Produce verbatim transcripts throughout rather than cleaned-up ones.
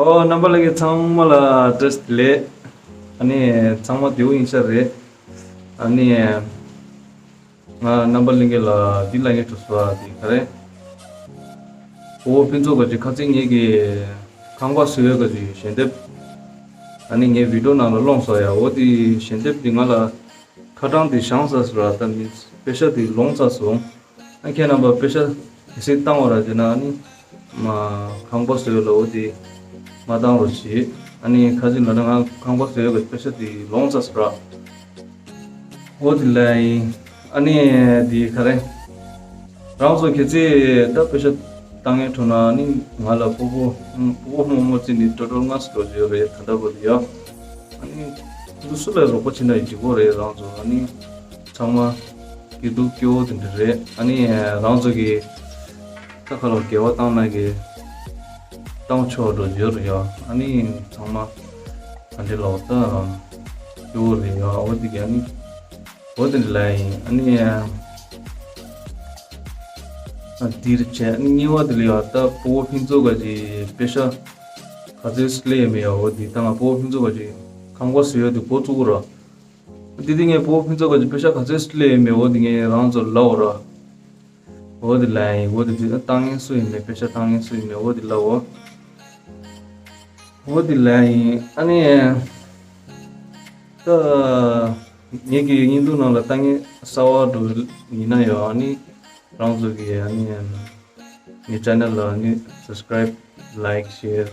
ཨོ། རྣམ་པ་ལྷན་རྒྱས་ཚང་མ་ལ་བཀྲ་ཤིས་བདེ་ལེགས། ཨ་ནི་ཚང་མ་བདེ་པོ་ཡིན་ས་རེད། ཨ་ནི་ང་རྣམ་པ་ལྷན་རྒྱས་ལ་འདི་ལ་ངས་དྲི་བ་འདི་ག་རེ། སྤོ་བོ་ཕུན་ཚོགས་ག་ཅིག་ཁ་ཚིག་ངེད་ཀྱི་ཁང་པ་བཟོ་ཡག་ག་ཅིག་ཞལ་འདེབས། ཨ་ནི་ངའི་བི་ཌིའོ་ནང་ལ་སློང་སོང་ཡ། འོ་དེ་ཞལ་འདེབས་དེ་ང་ལ་ཁ་གྲངས་དེ་བཞག་ཚར་སོང་ར། ད་མི་པེ་ཤ་དེ་ལོངས་ཚར་སོང་། ཨ། ཁྱེད་རྣམ་པ་པེ་ཤ་གལ་སྲིད་བཏང་བ་ར་བྱས་ན། ཨ་ནི་མ་ཁང་པ་བཟོ་ཡག་ལ་འོ་དེ་མ་བཏང་རོགས་བྱེད། ཨ་ནི་ཁ་ཅིག་ལ་ན་ང་ཁང་པ་བཟོ་ཡག་གི་པེ་ཤ་དེ་ལོངས་ཚར་སོང་ར། འོ་དེ་ལ་ཡིན། ཨ་ནི་དེ་ག་རེ། རང་ཚོ་གལ་སྲིད་ད་པེ་ཤ་བཏང་མཁན་འདུག་ན། ཨ་ནི་ང་ལ་སྤོ་བོ་སྤོ་བོ་རྨོ་མོ་བརྩིས་ནས་ཏོག་ཏོག་ལྔ་སུ་འགྲོ་བརྗོད་རེད། ད་ལྟ་བར་དུ་ཡོད། ཨ་ནི་ཁོང་ཚོ་སུ་ལ་རོགས་པ་བྱེད་ན་ཡི་འགྲིག་གོ་རེད། རང་ཚོ་ཨ་ནི་ཚང་མ་སྐྱིད་སྡུག་སྐྱིད་པོ་དེ་འདྲ་རེད། ཨ་ནི་རང་ཚོ་གི་ད་ག་ལ་འགལ་བ་བཏང་ན་གི་བཏང་ཆོག་འགྲོ་བརྗོད་རེད་ཡ། ཨ་ནི་ཚང་མ་ག་འདྲ་ལོག་ད་སྐྱིད་པོ་རེད་ཡ། འོ་དེ་གི་ཨ་ནི། འོ་དེ་ལ་ཡིན། ཨ་ནི་ཨ་འདིར་བྱས། ཨ་ནི་གཉིས་པ་དེ་ལ་ཡ། ད་སྤོ་བོ་ཕུན་ཚོགས་ག་ཅིག་པེ་ཤ་ག་ཚོད་སླེབས་ཡོད་མེད་ཡ། འོ་དེ་ད་ང་སྤོ་བོ་ཕུན་ཚོགས་ག་ཅིག་ཁང་པ་བཟོ་ཡག་དེ་འགོ་བཙུགས་ར། དེ་དེ་ངས་སྤོ་བོ་ཕུན་ཚོགས་ག་ཅིག་པེ་ཤ་ག་ཚོད་སླེབས་ཡོད་མེད་འོ་དེ་ངས་རང་ཚོར་ལབ་འོ་ར། འོ་དེ་ལ་ཡིན། འོ་དེ་དེ་བཏང་མཁན་སུ་ཡིན་མེད། པེ་ཤ་བཏང་མཁན་སུ་ཡིན་མེད། འོ་དེ་ལབ་འོ། འོ་དེ་ལ་ཡིན། ཨ་ནི་ད་ངེད་ཀྱི་བརྙན་ཐུང་ནང་ལ་ལྟ་མཁན་གསར་པ་འདྲ་ཡིན་ན་ཡང་། ཨ་ནི་རང་ཚོ་གི་ཨ་ནི་ངའི་ཅེ་ནལ་ལ་ཨ་ནི་སབ་སི་ཀ་རའིབ། ལའིཀ། ཤེར།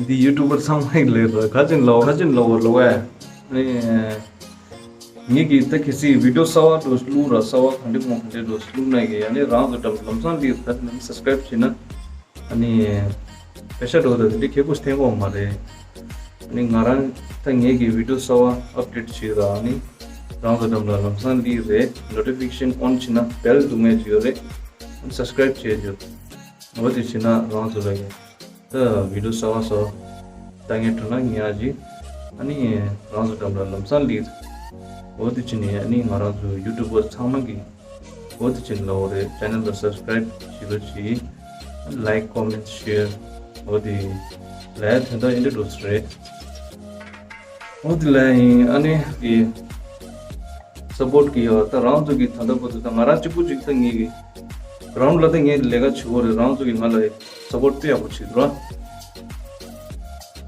འདི་ཡུ་ཊུབ་པར་ཚང་མ་ཡིན་ལེ་ར། ག་ཅིག་ལོ་ག་ཅིག་ལོ་ལོ་ཨེ། ཨ་ནི་ངེད་ཀྱི་ད་གལ་སྲིད་བི་ཌིའོ་གསར་པ་འདྲ་བླུགས་ར། གསར་པ་ག་འདྲ་མོ་ག་འདྲ་འདྲ་བླུགས་ན་གི་ཨ་ནི་རང་ཚོ་འགྲམ་ལམ་སང་ལི་ད་ནི་སབ་སི་ཀ་རའིབ་བྱས་ན། ཨ་ནི་པེ་ཤ་འགྲོ་ད་འདི་ཁེ་པོ་ཐེན་གོ་མ་རེད། ཨ་ནི་ང་རང་ད་ངེད་ཀྱི་བི་ཌིའོ་གསར་པ་ཨབ་ཌེཊ་བྱེད་ར། ཨ་ནི་རང་ཚོ་འགྲམ་ལ་ལམ་སང་ལི་རེད། ནོ་ཊི་ཕི་ཀེ་ཤན་ཨོན་བྱས་ན་བེལ་འདུག་མེད་ཅིག་ཡོད་རེད། ཨ་ནི་སབ་སི་ཀ་རའིབ་བྱེད་རྒྱུ། འོ་དེ་བྱས་ན་རང་ཚོ་ལ་ཡིན། ད་བི་ཌིའོ་གསར་པ་སོ་ལྟ་མཁན་འདྲ་ན་ཉག་ཅིག་ཨ་ནི་རང་ཚོ་འགྲམ་ལ་ལམ་སང་ལི། འོ་དེ་བྱས་ནས་ཨ་ནི་ང་རང་ཚོ་ཡུ་ཊུབ་པར་ཚང་མ་གི་འོ་དེ་བྱས་ནས་ལ་འོ་རེད། ཅེ་ནལ་ལ་སབ་སི་ཀ་རའིབ་བྱེད་རོགས་གྱིས། ལའིཀ། ཀོ་མེན་ཊི། ཤེར། འོ་དེ་ལས་དོན་དག་ཨེ་འདྲ་འགྲོ་ས་རེད། འོ་དེ་ལ་ཡིན། ཨ་ནི་གི་སབ་པོར་ཊི་གི་ཡོད། ད་རང་ཚོ་གི་ད་ལྟ་བར་དུ་ད་ང་རང་གཅིག་པུ་གཅིག་ད་ངེད་ཀྱི་རང་ལ་ད་ངས་ལས་ཀ་བྱེད་དགོས་རེད། རང་ཚོ་གི་ང་ལ་སབ་པོར་ཊི་དཔེ་ཡག་པོ་བྱེད་འདུག་ར།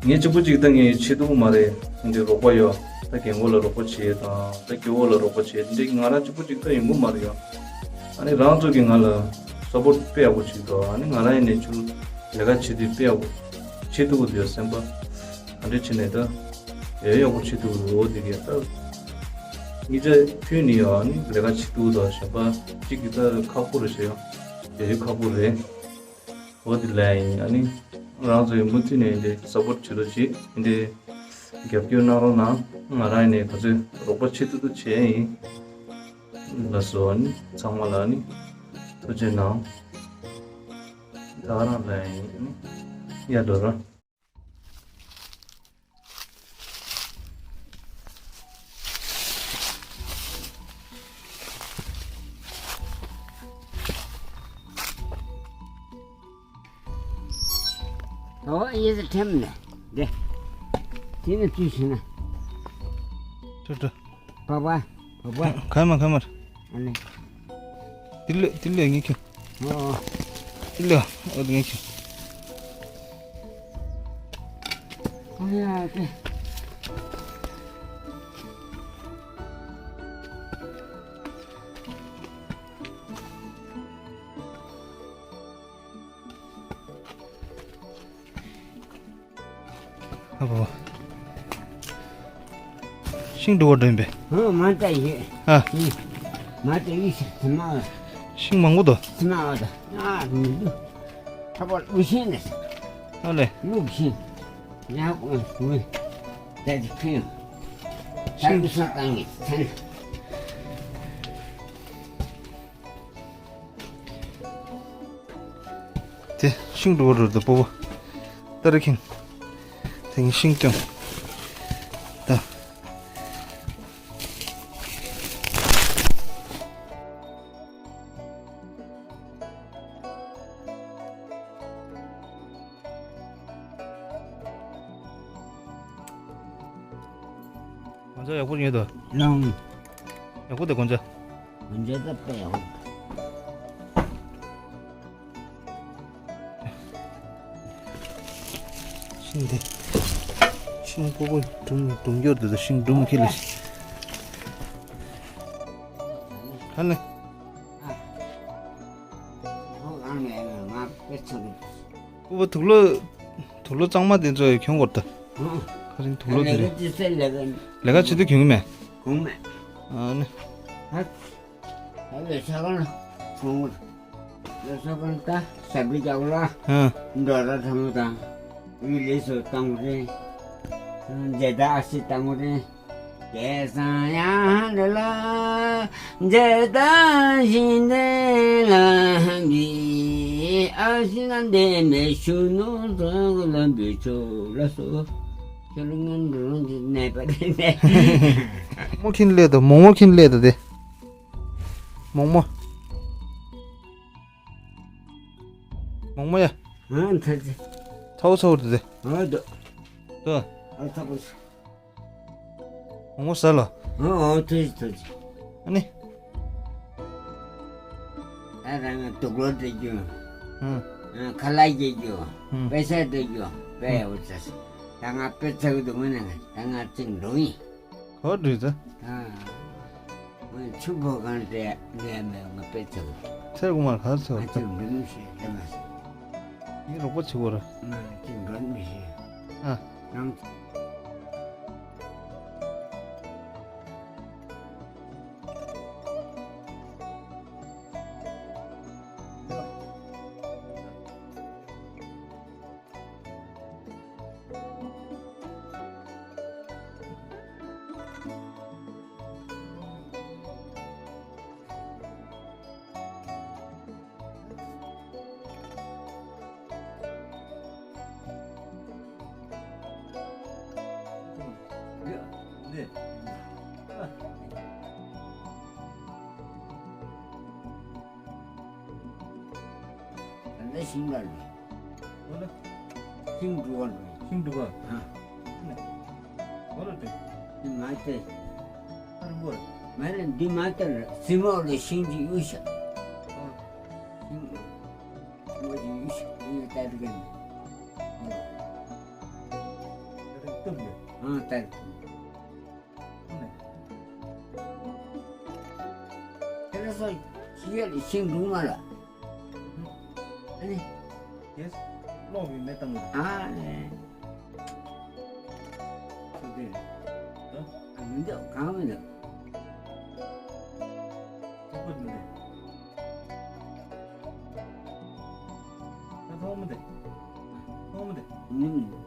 ངས་གཅིག་པུ་གཅིག་ད་ངས་བྱེད་ཐུབ་ཀྱི་མ་རེད། འདི་རོགས་པ་ཡོད། ད་རྒན་གོག་ལ་རོགས་པ་བྱེད་དང་། ད་སྐྱོ་བོ་ལ་རོགས་པ་བྱེད། འདི་ང་རང་གཅིག་པུ་གཅིག་ད་ཡོང་གི་མ་རེད་ཡ། ཨ་ནི་རང་ཚོ་གི་ང་ལ་སབ་པོར་ཊི་དཔེ་ཡག་པོ་བྱེད་འདུག་ཨ་ནི་ང་རང་ཡིན་ནས་ཆུ་ལས་ཀ་བྱེད་དུས་དཔེ་ཡག་པོ་བྱེད་ཐུབ་ཀྱི་འདུག་སེམས་པ་ག་འདྲ་བྱས་ནས་ད་ཡག་ཡག་པོ་བྱེད་ཐུབ་ཀྱི་འདུག་འོ་དེ་གས་ད་གཉིས་ཆ་མཐུན་ནས་ཡོད། ཨ་ནི་ལས་ཀ་བྱེད་ཐུབ་ཀྱི་འདུག་གཞན་པ་གཅིག་གིས་ད་ཁག་པོ་རེད་ཟེར་ཡོང་། དེ་རིགས་ཁག་པོ་རེད། འོ་དེ་ལས་ཡིན། ཨ་ནི་རང་ཚོ་ཡི་མུ་མཐུད་ནས་འདི་སབ་པོར་ཊི་བྱེད་རོགས་གྱིས། འདི་རྒྱབ་སྐྱོར་གནང་རོགས་གནང་། ང་རང་ཡིན་ནས་ག་ཚོད་རོགས་པ་བྱེད་ཐུབ་ཐུབ་བྱེད་ཡིན། ལགས་སོ། ཨ་ནི་ཚང་མ་ལ་ཨ་ནི་ཐུགས་རྗེ་གནང་། ད་རང་ལ་ཡིན། ཨ་ནི་ཡར་འགྲོ་ར། ཨོ་ཡེ་ཟི་ཁྲེམ་ནས་དེ་དེ་ནས་དུས་ཤིག་ན། ཏུ་ཏུ། བ་བ་བ་བ། ག་མ་ག་མ། ཨ་ནི། དེ་ལས་དེ་ལས་ངེད་ཁྱོད། ཨོ། དེ་ལས་ཨོ་དེ་ངེད་ཁྱོད། ཨོ་ཡ་དེ། ཨ་བོ། ཤིང་འབྲུ་བ་འདྲ་ཡིན་པས། ཧོ་མ་ཏ་ཡེ། ཨ། མ་ཏ་ཡེ་ཤི་ཐི་མ། ཤིང་མང་པོ་འདུག་ཐི་མ་བ་ད། ཨ་མི་འདུག་ཐ་བ་ལུ་ཤིང་ནས། ཨ་ལེ། ལུག་ཤིང་། ཉ་ཀོང་སུ། ད་ཅི་ཁེང་། ཤིང་། ད་ལུ་ས་ཏང་ངེ་ཚན། དེ་ཤིང་འབྲུ་བ་རུ་དུ་སྤོ་བོ། ཏ་རི་ཁིང་། དེ་ངས་ཤིང་སྐྱོང་། ད། ཡག་པོ་ཡོད་དོ། ལང་། ཡག་པོ་དེ་གོན་ཆ། གོན་ཆ་ད་དཔེ་ཡག་པོ། ཤིང་དེ། ཤིང་ཕོར་པ་སྒྲུང་སྒྲུང་སྐྱོར་དེ་དང་ཤིང་སྒྲུང་ཁྱེར་ལ། ཁ་ནས། ཨ། ཁོ་གང་ནས་ང་དཔེ་ཚོར། ཨུ་པ་དུག་ལོག་དུག་ལོག་གཙང་མ་དེ་ཚོ་ཡང་གྱོན་དགོས་ད། ཁ་རིང་དུག་ལོག་དེ་རེད། ལས་ཀ་ཅི་ཟེར་ལས་ཀ། ལས་ཀ་བྱེད་དུས་གྱོན་གི་མེད། གྱོན་མེད། ཨ་ནི། ཧ། ད་ལས་ས་གང་ལ་གྱོན་དགོས། ལས་ས་གང་ད་ཟ་བི་རྒྱག་ལ། ཧ། འགྲོ་ར་ཁྲ་མོ་དང་། ཡི་ལས་སུ་བཏང་དགོས་རེད། མཇལ་དར་ཨ་སི་བཏང་དགོས་རེད། སྐལ་བཟང་ཡང་འདི་ལ་མཇལ་དར་ཞིག་འདི་ལ་འདི་ཨ་ཤི་ན་འདི་མེ་ཤུ་ནོ་ཙོ་གུ་ལ་འབུལ་ཆོག་ལ་སོ། ཁྱོད་ལ་ངན་འགྲོ་རང་གི་གནས་པ་རེད་ནས། མོ་ཁྱིན་ལེ་དོ་མོ་མོ་ཁྱིན་ལེ་དོ་དེ། མོ་མོ། མོ་མོ་ཡ། ཨ་ཐ་ཅི། ཚའོ་ཚའོ་དོ་དེ། ཨ་དོ། དོ། ཨ་ཐ་པོ་སི། ངོ་ས་ལ། ཨོ་ཨོ་ཐུགས་རྗེ་ཐུགས་རྗེ། ཨ་ནི། ཨ་རང་ང་དུག་ལོག་སྤྲད་རྒྱུ། ཨང་། ཨ་ཁ་ལག་སྤྲད་རྒྱུ། ཨང་། པེ་ས་སྤྲད་རྒྱུ། པེ་ཨོ་ཙ་སི། ད་ང་པེ་ཚག་འདུག་མིན་ན་ད་ང་ཅིག་འགྲོ་ཡིན། ག་པར་འགྲོ་ཡིན་ད། ཨ། ང་ཆུ་ཕོ་གང་སྤྲད་ལས་མེད་ང་པེ་ཚག་འདུག་ཚེ་རིང་མར་ག་ཚོད་ང་ཅིག་འགྲོ་མི་ཤེས་ལས་མ་སོང་། ངས་རོགས་པ་བྱེད་དགོས་ར། ང་ཅིག་འགྲོ་མི་ཤེས། ཨ། རང་། ད་ནི་ཤིང་ལ་རེད། ཨོ་ལ། ཤིང་འབྲུ་བ་རེད། ཤིང་འབྲུ་བ། ཨ། ཨོ་ལ་རེད། འདི་མ་སྟེ། ཨ་རུ་བོར། མ་ལ་འདི་མ་སྟེ་རེད། སྲིན་མོ་ལ་ཤིང་གི་གཡུ་ཤ། ཨ། ཤིང་། སྲིན་མོ་གི་གཡུ་ཤ་གཡུ་ལྟ་རྒན། ཨ་ལྟ་རྒན། ཨ་ལྟ་རྒན། ཁྱེད་རང་ཚོ་ཤི་ཡ་ལ་ཤིང་འབྲུག་མ་ལ། ཨ་ནི། ཡེས། གློག་གི་མེ་བཏང་ལ། ཨ་ནི། ཁྱོད་དེ་རེད། ཨ། ཨ་མི་འདུག་གང་མི་འདུག་ཁྱོད་ཁོ་མི་འདུག་ད་མཐོང་མི་འདུག་མཐོང་མི་འདུག་མི་མི་འདུག་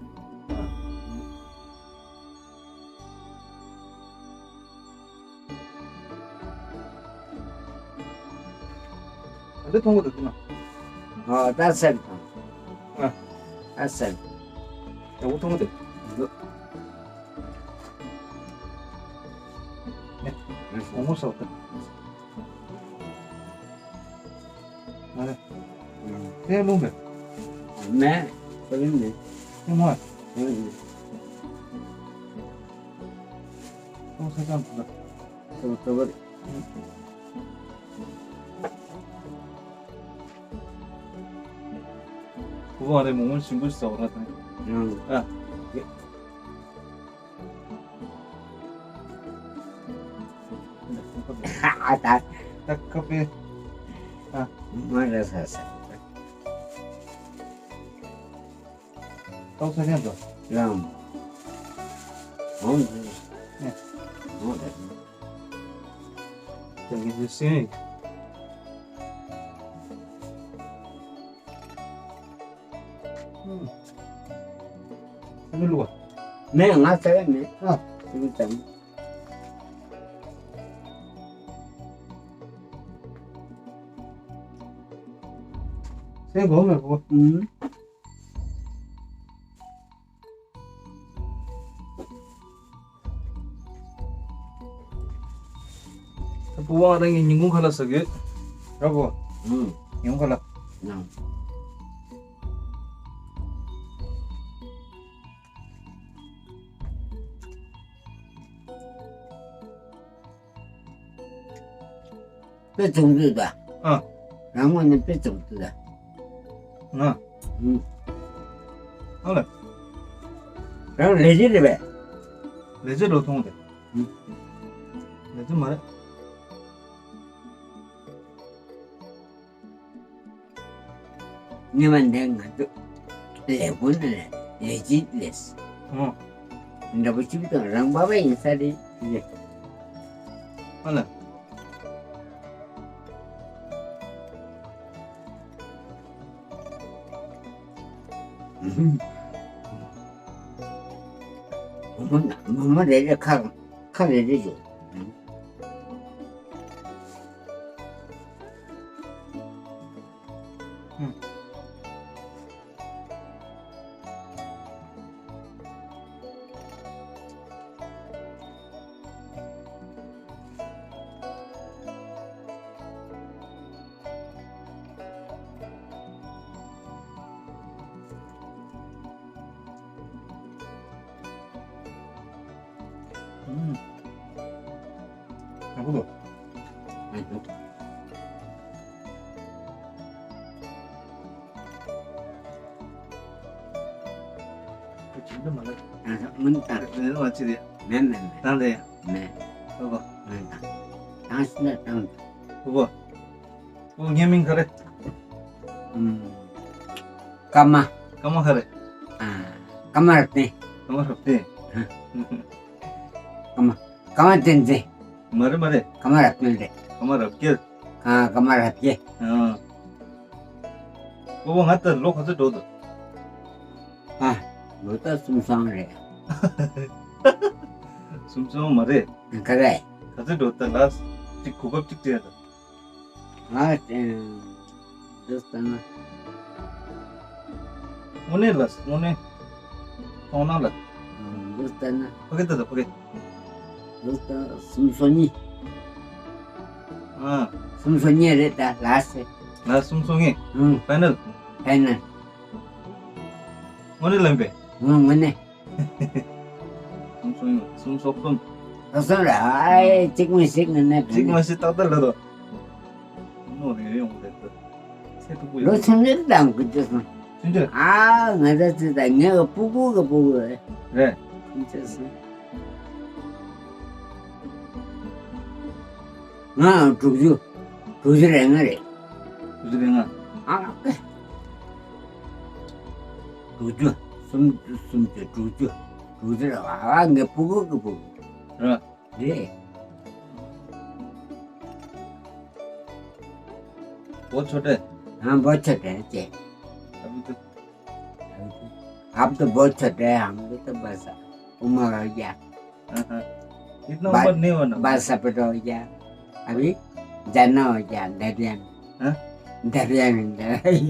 ཨ། འདི་མཐོང་གི་འདུག་ན། ཨ། ད་སེམས་དང་། ཨ། ད་སེམས། ཡག་པོ་མཐོང་གི་འདུག་ནས་མོག་མོག་སོགས་དང་། ཨ་རེ། དེ་རླུང་མེད། མེད། ཁོ་རླུང་མེད། ཨེ་མ། ཨེ་མ། ཁོང་ས་ཙམ་དུ་ལ། ཁོ་ཁོ་བར། ཁོ་བ་རེ་མོ་མོ་ཞིམ་པོ་ཟ་བ་ར་དང་། ཨ། ཨ་ད། ད་ཁ་པེ། ཨ། མ་རེད་ས་ས། ཏོག་ཙམ་ཉམས་དང་། ཡང་། འོང་། ཨེ། འོང་། ད་ངས་ཟེར། ཨུམ། ཨ་ནི་བླུགས་པ། མེད། ང་ཟ་ཡ་མེད། ཨ། ཨ་ནི་ཙམ། སེམས་གོ་མེད་གོ། ཨུམ། ད་བུ་བ་རང་གི་ཉིན་གུང་ཁ་ལག་ཟ་གི་ཡོད། ར་བུ། ཨུམ། ཉིན་གུང་ཁ་ལག་ཨུམ། དཔེ་བཙུགས་འདུག་ད། ཨ། རང་ངོས་ནས་དཔེ་བཙུགས་འདུག་ད། ང་། ཨུམ། ཨ་ལ། རང་ལས་བྱེད་རེད་པས། ལས་བྱེད་འགྲོ་སོང་སྟེ། ཨུམ། ལས་བྱེད་མ་རེད། ཉི་མ་འདི་ང་ཚོ་ལས་ཁུངས་ནས་ལས་བྱེད་ལས། ཨོ། འདྲ་པོ་ཞིག་དང་རང་པ་པ་ཡིན་ས་རེད། ཨ་ལ། མོ་མོ་མོ་རེ་རེ་ཁ་ཁ་རེ་རེ་ཡོད། ཨུམ། ཡག་པོ་འདུག་ཁོ་བྱེད་འདོད་མ་ལབ། ཨ། མུན་བཏང་། མེད་མ་བྱེད་དེ། མེད་མེད་མེད། བཏང་དེ། མེད། ཨོ་གོ། མེད་བཏང་། བཏང་ཤི་ན་བཏང་། ཨོ་གོ། ཁོ་ངའི་མིང་ག་རེ། ཨུམ། ཀརྨ། ཀརྨ་ག་རེ། ཨ། ཀརྨ་རབ་བརྟན། ཀརྨ་རབ་བརྟན། ཨ། ཀརྨ། ཀརྨ་བསྟན་འཛིན། མ་རེད་མ་རེད། ཀརྨ་རབ་བརྟན་རེད། ཀརྨ་རབ་རྒྱས། ཨ། ཀརྨ་རབ་རྒྱས། ཨ། ཁོ་བོ་ང་ལྟར་ལོ་ག་ཚོད་འགྲོ་འདུག་ཨ། ལོ་ད་སུམ་སོང་རེད། སུམ་སོང་མ་རེད། ག་རེ། ག་ཚོད་འགྲོ་ད་ལ། གཅིག་གོ་སྐབས་གཅིག་སྤྲད་ད། ང་། ཨེ། འདི་ལྟ་ན། དངོས་གནས་ལ་དངོས་གནས། མཐོང་སྣང་ལ། འདི་ལྟ་ན། ཕ་གི་ལྟ་ད་ཕ་གི། འདི་ལྟ་སུམ་སོ་གཉིས། ཨ། སུམ་སོ་གཉིས་རེད་ད་ལ་སེ། ལ་སུམ་སོ་གཉིས། ཨང་། ཕའི་ནལ། ཕའི་ནལ། དངོས་གནས་ལན་པས། ཨང་། དངོས་གནས། སུམ་སོ་གསུམ། སོ་སོ་ར་ཨའི་གཅིག་མ་ཞིག་ནི་ནས་གཅིག་མ་ཞིག་ཏག་ཏག་ལ་དོ། ནོ་རེ་རེ་ཡོང་གི་རེད་དོ། ཚེ་ཐུག་པོ་ལོ་ཡོད། ཆུང་ཆུང་དང་དགུ་བཅུ་སོང་། ཆུང་ཆུང་། ཨ། ང་ཚ་ཚེ་དང་ངའི་གི་སྤུ་གུ་གི་སྤུ་གུ་རེད། རེད། ཆུང་ཆུང་སོང་། ང་དྲུག་ཅུ། དྲུག་ཅུ་རེ་ལྔ་རེད། དྲུག་ཅུ་རེ་ལྔ། ཨ། དྲུག་ཅུ། སུམ་ཅུ། སུམ་ཅུ། དྲུག་ཅུ། དྲུག་ཅུ་རེད་བ། ཨ། ངའི་སྤུ་གུ་གི་སྤུ་གུ། རེད། རེད། བོ་ཆོ་ཏེ། ཨ། བོ་ཆོ་ཏེ་ཅེ། ཨ་བི་ཏུ། ཨ་བི་ཏུ་བོ་ཆོ་ཏེ། ཨ་བི་ཏུ་བ་ས། ཨུ་མ་ར་ཡ། ཨ་ཧ། ཁྱེད་རྣམ་པ་ནས་བ་ན། བ་ས་པ་རོ་ཡ། ཨ་བི། ཛ་ན་བ་ཡ། ད་རེ་ཡ། ཨ། ད་རེ་ཡ། ད་རེ་ཡ།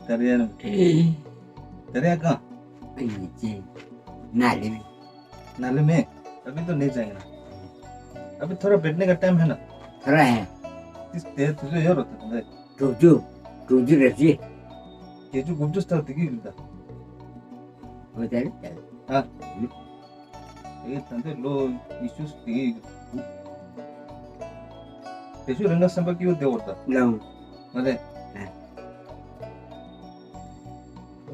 ད་རེ་ཡ་གང་། ཨ་ཡི་ཅི། ན་ལི་མི། ན་ལི་མེ། अभी तो नहीं जाएगा। अभी थोड़ा बैठने का टाइम है ना। थोड़ा है। इस तेज तुझे ये रोते थे। དྲུག་ཅུ། དྲུག་ཅུ་རེ་བཞི། བརྒྱད་ཅུ་དགུ་བཅུ་སྟག་དེ་གི་ཡིན་ད། འོ་དེ་རེད་དེ། ཨ། ཨེ་ད་འདི་ལོ་ཉི་ཤུ་དེ་གི་ཡིན། དེ་ཤུ་རིང་ག་སེམས་པ་སྐྱིད་པོ་བདེ་བོར་ད། ལའང་། མ་རེད།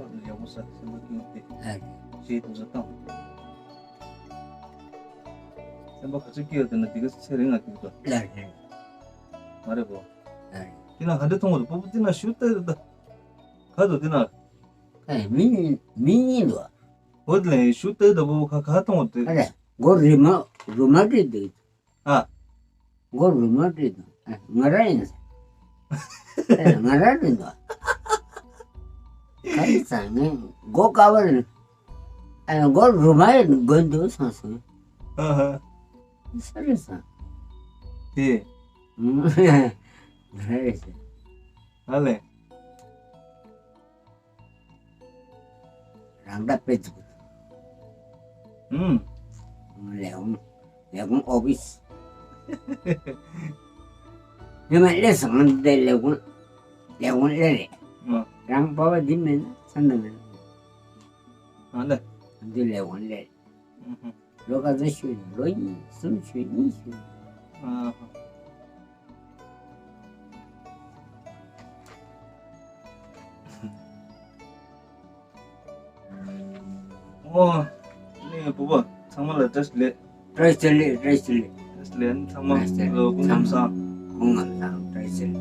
ཨ། ཡག་པོ་ས་སེམས་པ་སྐྱིད་པོ་བདེ། ཨ། ཞེས་དུ་ཟ་བཏང་། སེམས་པ་ག་ཚོད་སྐྱིད་ཡོད་དེ་ན་དེ་ག་ཚེ་རིང་ང་སྐྱིད་པོ་ད། ལ་རེད། མ་རེད་གོ། ཨ། དེ་ན་ག་འདྲ་མཐོང་བ་རེད། སྤོ་བོ་དེ་ན་ཤུ་ཏེ་རེད་ད། ག་དོ་དེ་ན། ཨེ་མི་མི་གཉིས་འདུག་འོ་དེ་ལས་ཤུ་ཏེ་ད་སྤོ་བོ་ག་ག་མཐོང་བ་རེད། ཨ་རེ། མགོ་རི་མ་རུ་མ་བྲིས་འདུག་ཨ། མགོ་རུ་མ་བྲིས་འདུག་ཨ། ང་ར་ཡིན། ཨེ་ང་ར་རེད་འདུག་ག་ཡིན་ཙང་ངས་མགོ་དཀར་བ་རེད། ཨེ་མགོ་རུ་མ་ཡིན་དགོས་འདུག་བསམ་སོང་། ཨ་ཧ། ས་རེད་བསམ། དེ། ང་ར་རེད་ཟེར། ཨ་ལས། རང་ད་དཔེ་འཛུགས། ཨུམ། ལས་ཁུངས། ལས་ཁུངས་ཨོ་ཕི་སི། ཉི་མ་སླེབས་སོང་། ང་འདི་ལས་ཁུངས། ལས་ཁུངས་སླེབས་རེད། ཨ། རང་པ་བ་འདི་མེད་ན་ཚ་ན་མེད། ཨ་ལེ། འདི་ལས་ཁུངས་སླེབས། ཨུ་ཧུ། ལོ་ག་ཚོད་ཤོད་ནི། ལོ་གཉིས་གསུམ་ཤོད་གཉིས་ཤོད། ཨ་ཧ། ཨོ། ནི་བུ་བ་ཚང་མ་ལ་བཀྲ་ཤིས་བདེ་ལེགས། བཀྲ་ཤིས་བདེ་ལེགས། བཀྲ་ཤིས་བདེ་ལེགས། བཀྲ་ཤིས་བདེ་ལེགས། ཚང་མ་བཀྲ་ཤིས་བདེ་ལེགས། སྐུ་ཁམས་བཟང་། སྐུ་ཁམས་བཟང་། བཀྲ་ཤིས་བདེ་ལེགས།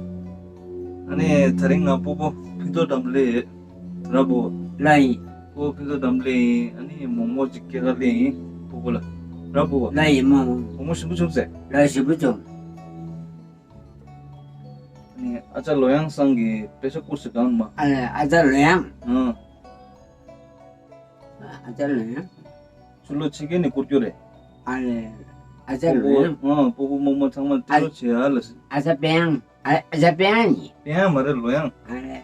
ཨ་ནི་དེ་རིང་ང་སྤོ་བོ་ཕུན་ཚོགས་འགྲམ་ལས་ར་བུ། ལ་ཡིན། སྤོ་བོ་ཕུན་ཚོགས་འགྲམ་ལས་ཡིན། ཨ་ནི་མོག་མོག་ཅིག་སྐྱེལ་ག་ལས་ཡིན། སྤོ་བོ་ལ་ར་བུ། ལ་ཡིན་མོག་མོག་མོག་མོག་ཞིམ་པོ་བྱུང་ཟེར། ལ་ཞིམ་པོ་བྱུང་། ཨ་ནི་ཨ་ཅག་ལོ་ཡང་སང་གི་པེ་ཤ་ཀུར་སི་གང་མ། ཨ་ནི་ཨ་ཅག་ལོ་ཡང་། ཨང་། ཨ་ཅག་ལོ་ཡང་། ཕྱི་ལོ་ཕྱི་རྒྱལ་ནས་བསྐུར་རྒྱུ་རེད། ཨ་ལེ། ཨ་ཅག་ལོ་ཡང་། ཨང་། སྤོ་བོ་རྨོ་མོ་ཚང་མ་ཏི་རུ་བྱེད་ཨ་ལ། ཨ་ཅག་པེ་ཡང་། ཨ་ཨ་ཅག་པེ་ཡང་ཡིན། པེ་ཡང་མ་རེད། ལོ་ཡང་། ཨ་ལེ།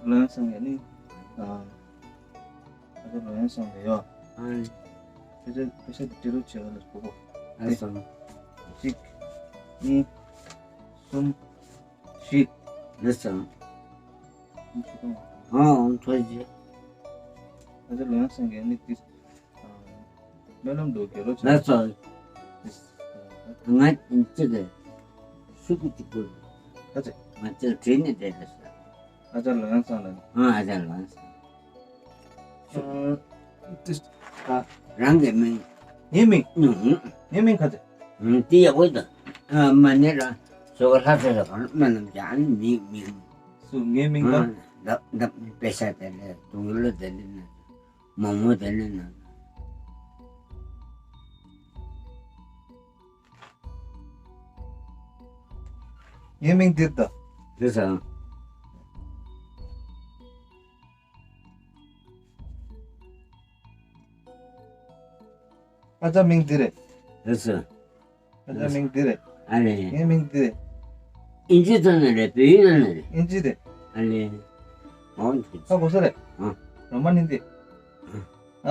ལོ་ཡང་སང་ཡ་ནི། ཨ་ཨ་ཅག་ལོ་ཡང་སང་ལ་ཡོད། ཨ་ལེ། ཕེ་ཤ་ཕེ་ཤ་ཏི་རུ་བྱེད་ཨ་ལ་སྤོ་བོ། ཨ་སང་། གཅིག་གཉིས། གསུམ། བཞི། ལགས་སོ། ཨང་། ཐུགས་རྗེ་ཆེ། ཨ་ཅག་ལོ་ཡང་སང་གི་ནི་ཏིས། སྨོན་ལམ་འདུག་གེ་རོ་ཆེ། ལགས་སོ། ང་གཅིག་གི་ཤུ་གུ་གཅིག་དགོས། ཨ་ཅག་ང་གཅིག་བྲིས་ནས་བསྡད་ལགས་སོ། ཨ་ཅག་ལོ་ཡང་སང་ལ། ཨང་། ཨ་ཅག་ལོ་ཡང་སང་། ཨ་ཏིས། ཨ། རང་གི་མིང་། ངའི་མིང་། ཨང་། ངའི་མིང་ག་ཅེ། ཨང་། དེ་ཡག་པོ་འདུག་ཨ་མ་ནི་ར་ཟོ་ག་ལྷ་ས་ས་གང་སྨོན་ལམ་བྱ། ཨ་ནི་མིང་མིང་། སུ་ངའི་མིང་ག་ཨང་། ལབ་ལབ་པེ་ཤ་དེ་ལས་དུང་ལོ་དེ་ལས་ན་མོག་མོག་དེ་ལས་ན། ངའི་མིང་འདིར་ད། རེད་ས། ཨ་ཅག་མིང་འདི་རེད། རེད་ས། ཨ་ཅག་མིང་འདི་རེད། ཨ་རེད། ངའི་མིང་འདི་རེད། ཨིན་ཇི་ཐོག་ནས་རེད། བོད་ཡིག་ནང་ནས་རེད། ཨིན་ཇི་རེད། ཨ་རེད། ཨོ་འདི། ཨ་གོ་ས་རེད། ཨ། རོ་མ་ནི་འདི། ཨ།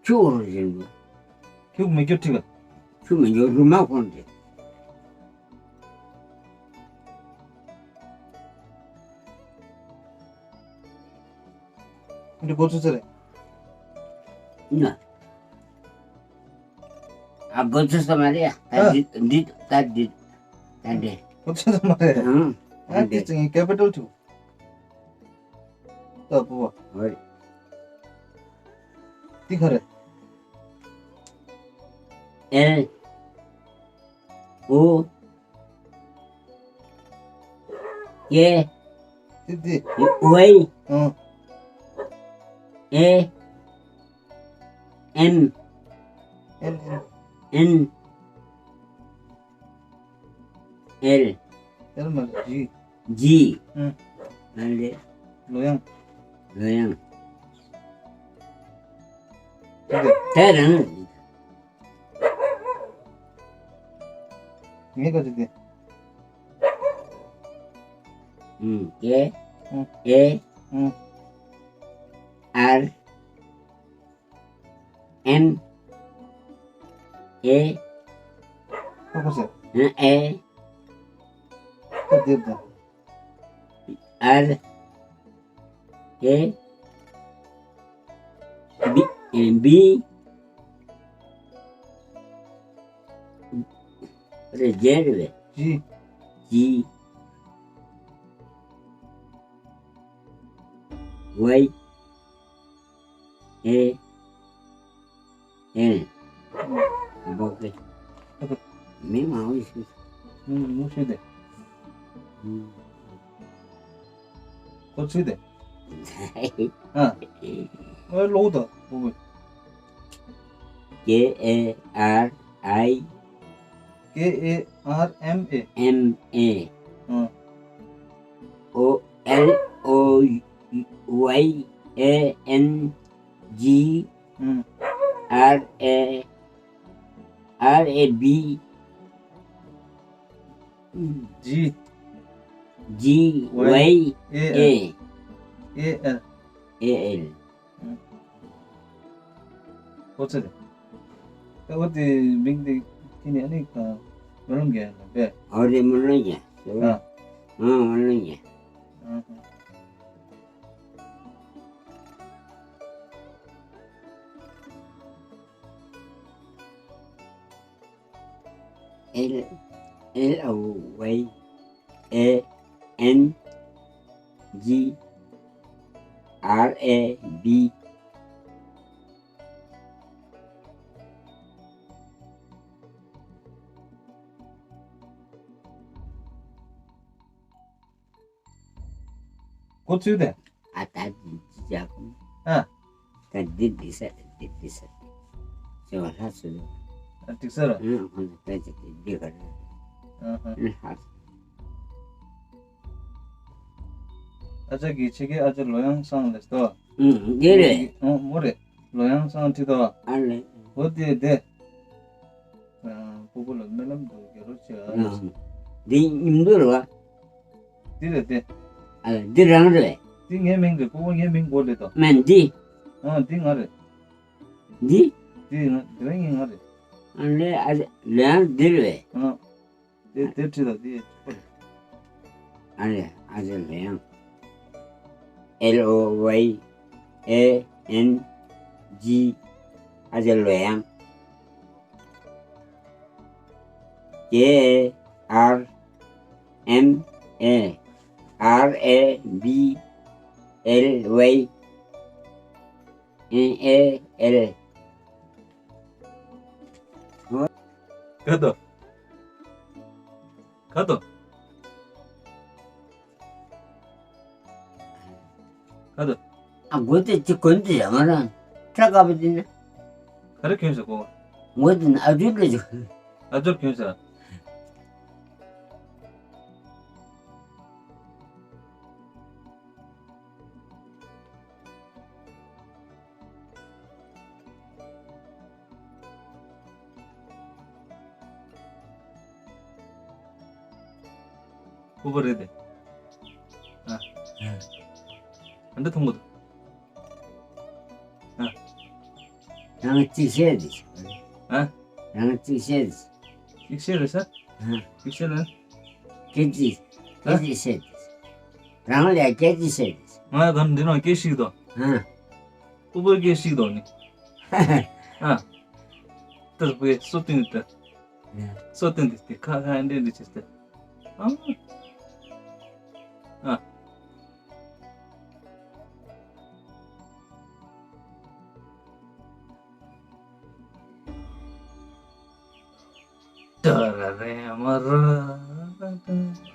ཁྱུག་རུ་བཞིན་དུ། ཁྱུག་མི་འགྱུར་ཁྲིག་ལ། ཁྱུག་མི་འགྱུར་རུ་མ་ཁོང་དེ། འདི་གོ་ཚོད་ཚོད་རེད། ན། ཨ་གོ་ཚོད་ཚོད་མ་རེད་ཡ། ད་ཨ། འདི་འདི་ད་འདི་ད་འདི། གོ་ཚོད་ཚོད་མ་རེད། ཨང་། ཨ་ད་འདི། དེ་ཚེ་ངའི་ཀེ་པི་ཊལ་ཐུག་ད་བུ་བ། ཨོ་རེད། འདི་ག་རེད། ཨེལ། ཨོ། ཀེ། འདི་འདི། ཝའི། ཨང་། ཨེ། ཨེམ། ཨེན་ཨེན། ཨེན། ཨེལ། ཨེལ་མ་རེད། ཇི། ཇི། ཨང་། ཨ་ལེ། ལོ་ཡང་། ལོ་ཡང་། འདི་འདི། དེ་རང་། ངས་ག་ཅི་དེ། ཨུམ། ཀེ། ཨུམ། ཨེ། ཨུམ། ཨར། ཨེམ། ཨེ། ཨ་ཁོ་སེ། ཨ་ཨེ། ཨ་དེབ་དང་། ཨར། ཨེ། བི། ཨེ་བི། རེད་རྒྱན་རེད་པས། ཇི། ཇི། ཝའི། ཨེ། ཨེ། བོག་ཏེ། མི་མང་བོ་ཞིག་མི་མང་བོ་ཞིག་དེ། ཁོ་ཚོས་དེ། ཨ། ཨེ་ལོ་ད་བོག་ཏེ། ཀེ་ཨེ་ཨར་ཨའི། ཀེ་ཨེ་ཨར་ཨེམ་ཨེ། ཨེམ་ཨེ། ཨ། ཨོ་ཨེལ་ཨོ་ཝའི་ཨེ་ཨེན་ཇི། ཨ། ཨར་ཨེ་ཨར་ཨེ་བི། ཇི། ཇི་ཝའི་ཝའི་ཨེ་ཨེ་ཨེ་ཨེལ། ཨེ་ཨེལ། ཨེ་ཨེལ། ཨོ་ཙི་རེད། ཨོ་དེ་མིང་དེ་ཁྱེད་ནི་ཨ་ནི་སྨོན་ལམ་རྒྱག་ཡ་ལ་བས། ཨོ་རེད། སྨོན་ལམ་རྒྱག་ཨ། ཨ་སྨོན་ལམ་རྒྱག་ཨ། ཨེལ། ཨེལ་ཨོ་ཝའི་ཨེ་ཨེན་ G R A B། ཁོ་ཚུལ་དེ། ཨ་ད་འདི་ཅི་བྱ་ཁོ། ཨ། ད་འདི་འདི་ས་འདི་འདི་ས། ཟེར་བ་ལྷ་ཚུལ། ཨ་འགྲིག་ས་ར། ཨ་ཁོ་ཚོ་ད་ཅི་འདི་ག་ར། ཨ་ཧ། ཨ་ལྷ། ཨ་ཅག་གིས་ཆེ་གེ་ཨ་ཅག་ལོ་ཡང་སང་ལས་ཏོ། ཨུ་འདི་རེད། ཨོ་མོ་རེད། ལོ་ཡང་སང་ཁྲི་ཏོ། ཨ་ལེ། འོ་དེ་དེ། ཨ་སྤུ་གུ་ལ་སྨོན་ལམ་འདུག་རྒྱལ་རོ་ཆེ་ཨ། ཨ་འདི་ཉིམ་འདུག་ར། འདི་རེད་དེ། ཨ་འདི་རང་རེད། འདི་ངའི་མིང་རེད། སྤུ་གུ་ངའི་མིང་གོ་ལེ་ཏོ། མན་འདི། ཨ་འདི་ང་རེད། འདི། འདི་ང་འདི་རང་ངའི་ང་རེད། ཨ་ལེ་ཨ་ལེ་ཡང་འདི་རེད། ཨ། དེ་དེ་ཁྲིད་ལ་དེ་ཁྱོད། ཨ་ལེ་ཨ་ཅག་ལོ་ཡང་། L O Y A N G། ཨ་ཅག་ལོ་ཡང་། K R M A R A B L Y N A L། ག་དོ། ག་དོ། ག་དོ། ཨ་མགོ་དེ་ཅི་གོན་དེ་ཡང་རང་ཁྲ་དཀར་པོ་དེ་ནི། ག་རེ་གྱོན་ཟེར་གོ། མགོ་དེ་ནི་ཨ་ཇོ་ལ་ཇོ། ཨ་ཇོ་གྱོན་ཟེར། ཨུ་པ་རེད་དེ། ཨ། ཨ་འདྲ་མཐོང་གི་འདུག་ཨ། རང་གཅིག་བཤད་དེ། ཨ། རང་གཅིག་བཤད་དེ། གཅིག་བཤད་རེད་ས། ཨ། གཅིག་བཤད་ན། སྐད་ཅིག་ཨ། སྐད་ཅིག་བཤད་དེ། རང་ལ་སྐད་ཅིག་བཤད་དེ། ང་ད་འདི་ནང་སྐད་ཤིག་དོ། ཨ། ཨུ་པ་སྐད་ཤིག་དོ་ནི། ཨ། ཏར་པའི་སོ་ཏིང་ཏར། སོ་ཏིང་ཏི་ཁ་ཁ་འདྲེ་འདྲེ་ཅིག་ཏར། ཨ། ཨ། ཏ་ར་རེ་མ་ར།